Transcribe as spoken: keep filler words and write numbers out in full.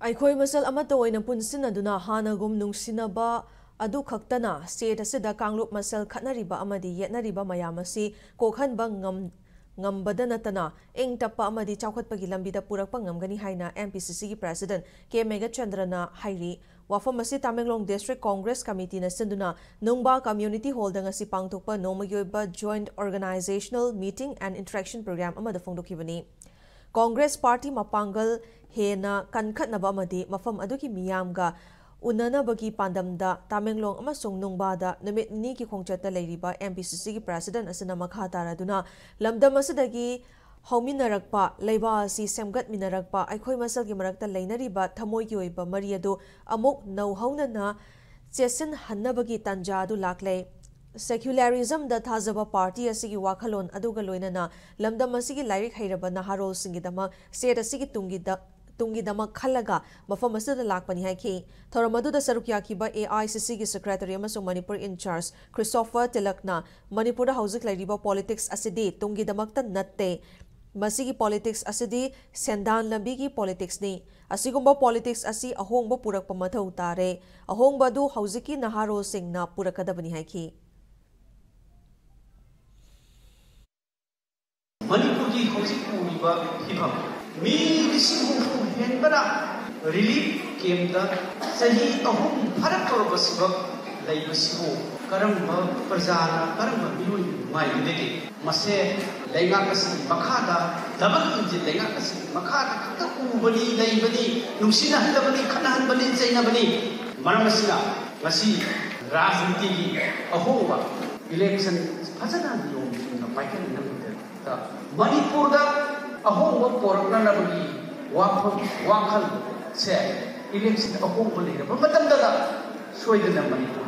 ꯑꯩꯈꯣꯏ ꯃꯁꯦꯜ ꯑꯃꯠꯇ ꯑꯣꯏꯅ ꯄꯨꯟꯁꯤꯟꯅꯗꯨꯅ ꯍꯥꯟꯅꯒꯨꯝ ꯅꯨꯡꯁꯤꯅꯕ ꯑꯗꯨ ꯈꯛꯇꯅ state ꯑꯁꯤꯗ ꯀꯥꯡꯂꯨꯞ ꯃꯁꯦꯜ ꯈꯠꯅꯔꯤꯕ ꯑꯃꯗꯤ ꯌꯦꯠꯅꯔꯤꯕ ꯃꯌꯥꯝ ꯑꯁꯤ ꯀꯣꯛꯍꯟꯕ ꯉꯝ-, ꯉꯝꯕꯗ ꯅꯠꯇꯅ ꯏꯪ ꯇꯞꯄ ꯑꯃꯗꯤ ꯆꯥꯎꯈꯠꯄꯒꯤ ꯂꯝꯕꯤꯗ ꯄꯨꯔꯛꯄ ꯉꯝꯒꯅꯤ ꯍꯥꯏꯅ M P C Cꯒꯤ President K ꯃꯦꯘꯆꯟꯗ꯭ꯔꯅ ꯍꯥꯏꯔꯤ꯫ ꯋꯥꯐꯝ ꯑꯁꯤ ꯇꯃꯦꯡꯂꯣꯡ District Congress Committeeꯅ ꯁꯤꯟꯗꯨꯅ ꯅꯨꯡꯕꯥ Community Hallꯗ ꯉꯁꯤ ꯄꯥꯡꯊꯣꯛꯄ ꯅꯣꯡꯃꯒꯤ ꯑꯣꯏꯕ Joint Organizational Meeting and Interaction Program ꯑꯃꯗ ꯐꯣꯡꯗꯣꯛꯈꯤꯕꯅꯤ꯫ Congress Party ꯃꯄꯥꯡꯒꯜ ꯍꯦꯟꯅ ꯀꯟꯈꯠꯅꯕ ꯑꯃꯗꯤ ꯃꯐꯝ ꯑꯗꯨꯒꯤ ꯃꯤꯌꯥꯝꯒ ꯎꯅꯅꯕꯒꯤ ꯄꯥꯟꯗꯝꯗ ꯇꯃꯦꯡꯂꯣꯡ ꯑꯃꯁꯨꯡ ꯅꯨꯡꯕꯥꯗ ꯅꯨꯃꯤꯠ ꯅꯤꯅꯤꯒꯤ ꯈꯣꯡꯆꯠꯇ ꯂꯩꯔꯤꯕ M P C Cꯒꯤ President ꯑꯁꯤꯅ ꯃꯈꯥ ꯇꯥꯔꯗꯨꯅ ꯂꯝꯗꯝ ꯑꯁꯤꯗꯒꯤ ꯍꯧꯃꯤꯟꯅꯔꯛꯄ, ꯂꯩꯕꯥꯛ ꯑꯁꯤ ꯁꯦꯝꯒꯠꯃꯤꯟꯅꯔꯛꯄ, ꯑꯩꯈꯣꯏ ꯃꯁꯦꯜꯒꯤ ꯃꯔꯛꯇ ꯂꯩꯅꯔꯤꯕ ꯊꯃꯣꯏꯒꯤ ꯑꯣꯏꯕ ꯃꯔꯤ ꯑꯗꯨ ꯑꯃꯨꯛ ꯅꯧꯍꯧꯅꯅ ꯆꯦꯠꯁꯤꯟꯍꯟꯅꯕꯒꯤ ꯇꯥꯟꯖꯥ ꯑꯗꯨ ꯂꯥꯛꯂꯦ꯫ Secularismꯗ ꯊꯥꯖꯕ party ꯑꯁꯤꯒꯤ ꯋꯥꯈꯜꯂꯣꯟ ꯑꯗꯨꯒ ꯂꯣꯏꯅꯅ ꯂꯝꯗꯝ ꯑꯁꯤꯒꯤ ꯂꯥꯏꯔꯤꯛ ꯍꯩꯔꯕ ꯅꯍꯥꯔꯣꯜꯁꯤꯡꯒꯤꯗꯃꯛ state ꯑꯁꯤꯒꯤ ꯇꯨꯡꯒꯤꯗ-, ꯇꯨꯡꯒꯤꯗꯃꯛ ꯈꯜꯂꯒ ꯃꯐꯝ ꯑꯁꯤꯗ ꯂꯥꯛꯄꯅꯤ ꯍꯥꯏꯈꯤ꯫ ꯊꯧꯔꯝ ꯑꯗꯨꯗ ꯁꯔꯨꯛ ꯌꯥꯈꯤꯕ A I C Cꯒꯤ Secretary ꯑꯃꯁꯨꯡ ꯃꯅꯤꯄꯨꯔ in charge Christopher ꯇꯤꯂꯛꯅ ꯃꯅꯤꯄꯨꯔꯗ ꯍꯧꯖꯤꯛ ꯂꯩꯔꯤꯕ politics ꯑꯁꯤꯗꯤ ꯇꯨꯡꯒꯤꯗꯃꯛꯇ ꯅꯠꯇꯦ, ꯃꯁꯤꯒꯤ politics ꯑꯁꯤꯗꯤ ꯁꯦꯟꯗꯥꯟ ꯂꯝꯕꯤꯒꯤ politicsꯅꯤ꯫ ꯑꯁꯤꯒꯨꯝꯕ politics ꯑꯁꯤ ꯑꯍꯣꯡꯕ ꯄꯨꯔꯛꯄ ꯃꯊꯧ ꯇꯥꯔꯦ꯫ ꯑꯍꯣꯡꯕ ꯑꯗꯨ ꯍꯧꯖꯤꯛꯀꯤ ꯅꯍꯥꯔꯣꯜꯁꯤꯡꯅ ꯄꯨꯔꯛꯀꯗꯕꯅꯤ ꯍꯥꯏꯈꯤ꯫ ꯃꯅꯤꯄꯨꯔꯒꯤ ꯍꯧꯖꯤꯛ ꯎꯔꯤꯕ ꯐꯤꯕꯝ, ꯃꯤ ꯂꯤꯁꯤꯡ ꯍꯨꯝꯐꯨ ꯍꯦꯟꯕꯅ relief campꯇ ꯆꯍꯤ ꯑꯍꯨꯝ ꯐꯥꯔꯛꯇꯧꯔꯕꯁꯤꯕꯛ ꯂꯩꯕꯁꯤꯕꯨ ꯀꯔꯝꯕ ꯄ꯭ꯔꯖꯥꯅ, ꯀꯔꯝꯕ ꯃꯤꯑꯣꯏꯅ ꯅꯨꯡꯉꯥꯏꯒꯗꯒꯦ? ꯃꯁꯦ ꯂꯩꯉꯥꯛ ꯑꯁꯤꯒꯤ ꯃꯈꯥꯗ, double engine ꯂꯩꯉꯥꯛ ꯑꯁꯤꯒꯤ ꯃꯈꯥꯗ ꯈꯛꯇ ꯎꯕꯅꯤ, ꯂꯩꯕꯅꯤ, ꯅꯨꯡꯁꯤꯅꯍꯟꯗꯕꯅꯤ, ꯈꯠꯅꯍꯟꯕꯅꯤ, ꯆꯩꯅꯕꯅꯤ꯫ ꯃꯔꯝ ꯑꯁꯤꯅ ꯉꯁꯤ ꯔꯥꯖꯅꯤꯇꯤꯒꯤ ꯑꯍꯣꯡꯕ election ꯐꯖꯅ ꯅꯤꯌꯣꯝ ꯆꯨꯝꯅ ꯄꯥꯏꯈꯠꯅꯅꯕꯒꯤꯗꯃꯛꯇ ꯃꯅꯤꯄꯨꯔꯗ ꯑꯍꯣꯡꯕ ꯄꯣꯔꯛꯅꯅꯕꯒꯤ ꯋꯥꯐꯝ, ꯋꯥꯈꯜꯁꯦ election ꯑꯍꯣꯡꯕ ꯂꯩꯔꯕ ꯃꯇꯝꯗꯗ ꯁꯣꯏꯗꯅ ꯃꯅꯤꯄꯨꯔ